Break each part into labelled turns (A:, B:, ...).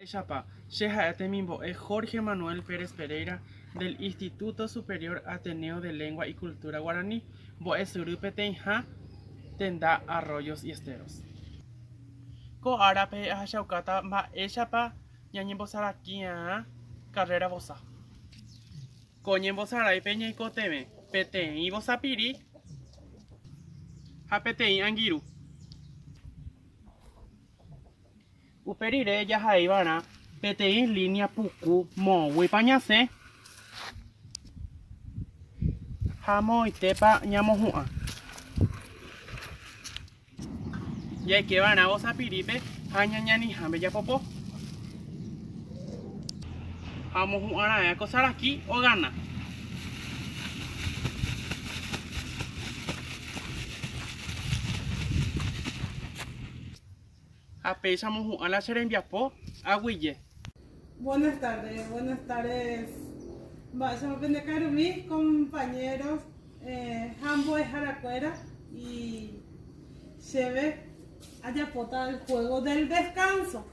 A: Mba'éichapa, che ha'e temimbo'e Jorge Manuel Pérez Pereira del Instituto Superior Ateneo de Lengua y Cultura Guaraní, mbo'esyry peteĩha tenda Arroyos y Esteros. Ko árape ahechaukáta mba'éichapa ñañembosaraki'arã carrera vosa. Ko ñembosaráipe ñaikotevẽ peteĩ vosapiri ha peteĩ angirũ. Upe rire jahaiva'erã peteĩ línea puku moõguipa ñasẽ ha moõitépa ñamohu'ã. Jaikeva'erã vosapirípe ha ñañaniháme japopo. Ha omohu'ãra'ẽ ko saraki ogana. Ha péicha amohu'ã la che rembiapo aguyje.
B: Buenas tardes, buenas tardes. Mba'éichapa pende karumi, compañeros ha mbo'eharakuéra y chéve ajapóta el juego del descanso.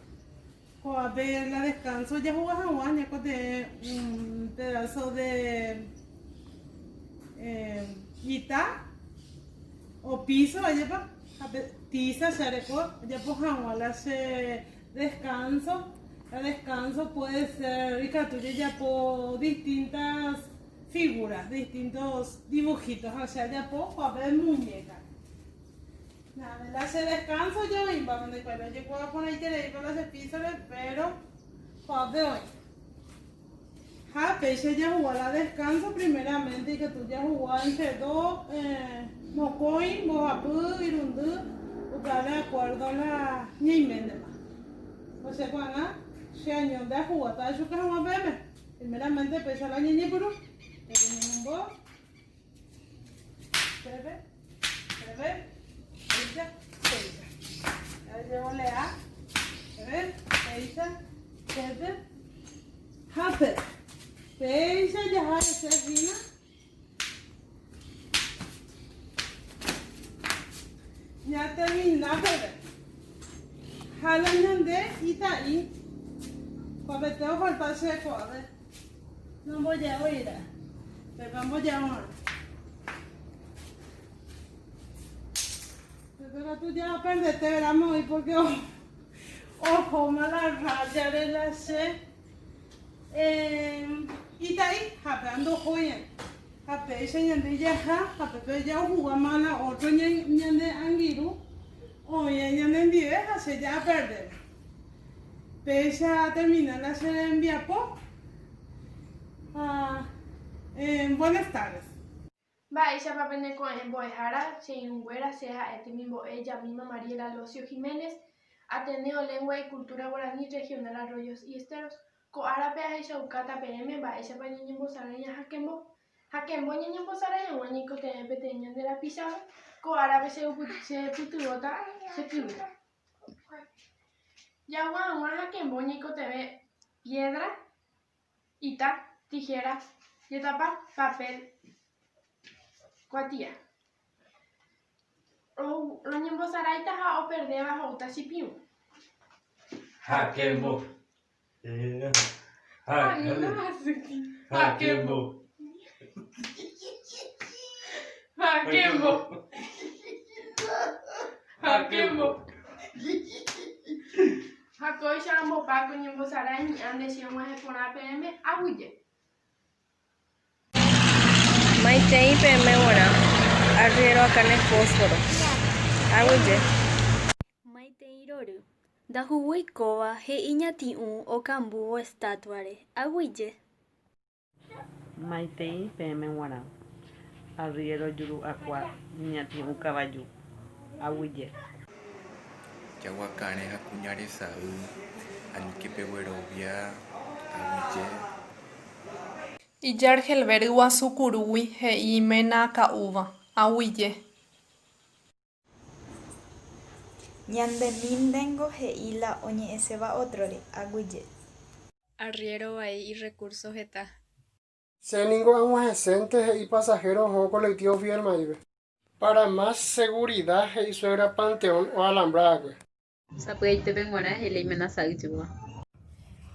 B: Ko'ápe la descanso jahuga hag̃ua ñaikotevẽ un pedazo de ita o piso, ajépa? Ha pe tiza che areko ajapo hag̃ua la che descanso. La descanso puede ser ikatu jajapo distintas figuras, distintos dibujitos ha che ajapo ko'ápe muñeca. Nada, la che descanso ja oĩmba, pende ojekuaa porãitereípa la che písore, pero ko'ápe oĩ. Ha péicha jahugua la descanso primeramente ikatu jahugua entre dos, mokõi, mbohapy, irundy, upéva de acuerdo la ñaiméntema. Osea ko'ág̃a che añónte ahugáta achuka hag̃ua peẽme. Primeramente péicha la ñañepyrũ. Ñañemombo. Pépe, pépe, péicha, péicha. Jajevolea. Pépe, péicha, pépe, ha pépe. Péicha jaha hese hína. Ñatermina peve. Ha la ñande ita'i. Ko'apete ofalta che ko'ápe. Nomboja'óira. Pépe amboja'óma. Pépe katu ja perdete ramo oĩ porque ohóma la raya-re la che ita'i ha pe andohói. Ha péicha ñande jaha ha pépe ja ohugáma la otro ñande angirũ oĩva ñanendive ha che ja aperdéma. Péicha atermina la che rembiapo ha buenas tardes.
C: Mba'éichapa pene ko'ẽ mbo'ehára, che irũnguéra, che ha'e temimbo'e Yamima Mariela Locio Jiménez, Ateneo Lengua y Cultura Guaraní Regional Arroyos y Esteros. Ko árape ahechaukáta peẽme mba'éichapa ñañembosarái ñahakembo. Hakembo ñañembosarái hag̃ua ñaikotevẽ peteĩ ñande rapichápe, ko árape che pytyvõta che kyvy. Jagua hag̃ua hakembo ñaikotevẽ piedra, ita, tijera, jetapa, papel, kuatia. Roñembosaráita ha operdéva ho'úta chipirũ.
D: Hakembo. Hakembo.
C: Hakembo. Hakembo. Ha kóicha ambopa ko ñembosarái hi'ã nde che og̃uahẽ porã peẽme aguyje.
E: Maitei peẽme g̃uarã, arriero akãne fósforo. Aguyje. Maitei rory, ndahuguýi kóva he'i ñati'ũ okambúvo estatua-re. Aguyje.
F: Maitei peẽme g̃uarã, arriero juru akua ñati'ũ kavaju. Aguyje.
G: Jaguakarẽ ha kuña resay, aníke peguerovia, aguyje.
H: Ijargelve ryguasu kurúgui he'i iména aka'úva, aguyje.
I: Ñandemíntengo he'i la oñe'ẽséva ótrore, aguyje.
J: Arriero vai irrecurso heta.
K: Che ningo ag̃uahẽsénte he'i pasajero oho colectivo Fidel Maípe. Para más seguridad he'i suegra panteón oalambra'akue.
J: Sapy'aitépe g̃uarã he'i la iména sa'yjúva.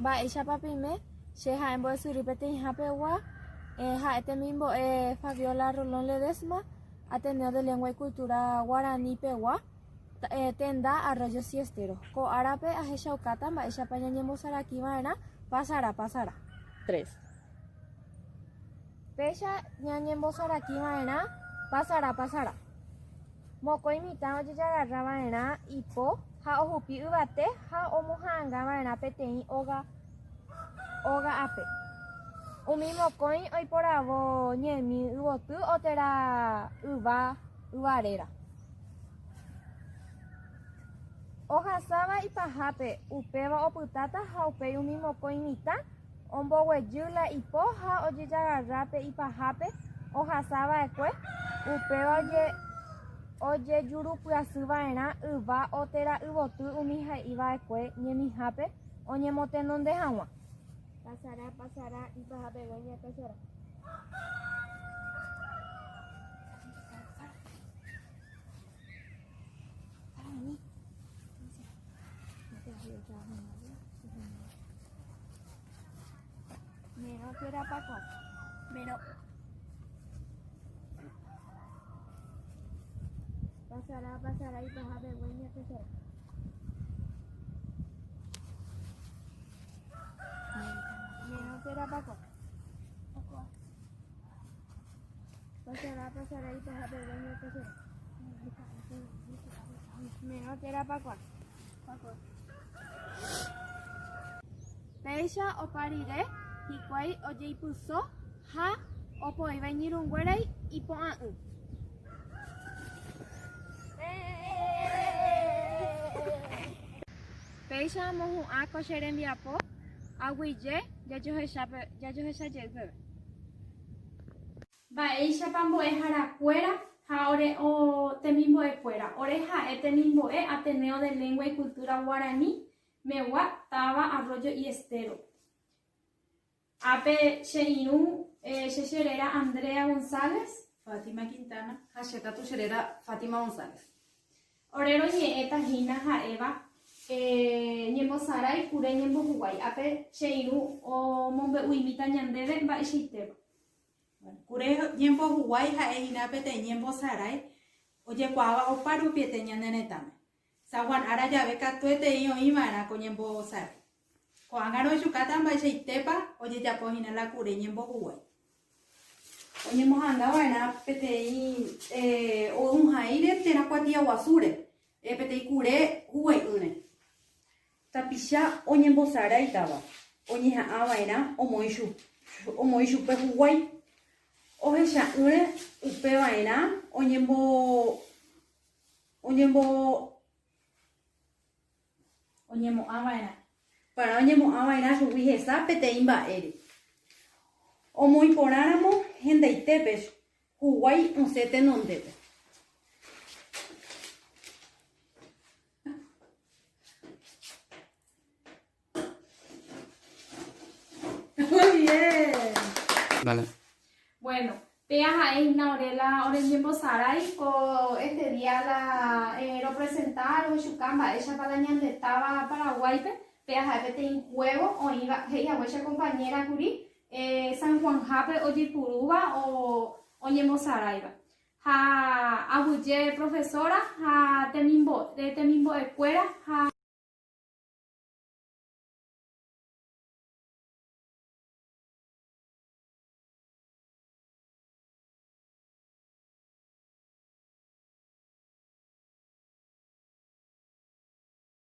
D: Mba'éichapa peime? Che ha'e mbo'esyry peteĩha pegua, ha'e temimbo'e Fabiola Rolón Ledesma, Ateneo de Lengua y Cultura Guarani pegua, tenda Arroyo Siestero. Ko árape ahechaukáta mba'éichapa ñañembosaraki va'erã pasarã pasarã.
E: 3.
D: Péicha ñañembosaraki va'erã pasarã pasarã. Mokõi mitã ojejagarra va'erã ipo ha ohupi yvate ha omoha'anga va'erã peteĩ óga óga ape. Umi mokõi oiporavo ñemi yvoty o térã yva yva réra. Ohasáva ipahápe upéva opytáta ha upéi umi mokõi mitã Omboguejy la ipo ha ojejagarra pe ipahápe ohasa va'ekue, upéva ojejurupyasy va'erã yva o térã yvoty umi he'i va'ekue ñemihápe oñemotenonde hag̃ua.
L: Pasarã, pasarã, ipahapegua iñakãsarã. Pasará, pasará ipahápe ñakãsarã.
D: Pasará, pasará ipahápe ñakãsarã. Merõ térã pakua. Péicha opa rire hikuái ojeipyso ha opoíva iñirũnguérai ipo'a'ỹ. Péicha amohu'ã ko che rembiapo, aguyje jajohecha jey peve.
M: Mba'éichapa mbo'eharakuéra ha ore temimbo'ekuéra. Ore ha'e temimbo'e Ateneo de Lengua y Cultura Guarani megua táva Arroyo y Estero. Ápe che irũ che cheréra Andrea González.
N: Fátima Quintana. Ha che katu cheréra Fátima González.
M: Ore roñe'ẽta hína ha'éva ñembosarái kure ñembohuguái. Ápe che irũ omombe'uimíta ñandéve mba'eichaitépa.
N: Kure ñembohuguái ha'e hína peteĩ ñembosarái ojekuaáva opa rupiete ñane retãme. San Juan ára jave katuetei oĩ va'erã ko ñembosarái. Ko'ág̃a rohechukáta mba'eichaitépa ojejapo hína la kure ñembohuguái. Oñemoha'anga va'erã peteĩ oy'ũhaíre térã kuatia guasúre, peteĩ kure huguai'ỹre. Tapicha oñembosaráitava oñeha'ã va'erã omoĩ chupe huguái, ohecha'ỹre upe va'erã oñemo'ã va'erã. Para oñemo'ã va'erã chugui hesa peteĩ mba'ére. Omoĩ porãramo hendaitépe huguái osẽ tenondépe.
B: Muy bien.
A: Dale.
M: Bueno, péa ha'e hína ore la ore ñembosarái ko este día la eh, ropresenta rohechuka mba'éichapa la ñande táva Paraguáipe, péa ha'e peteĩ juego oĩva he'i haguéicha compañera kuri eh, San Juanhápe ojeipurúva o oñembosaráiva. Ha aguyje profesora ha temimbo'ekuéra ha.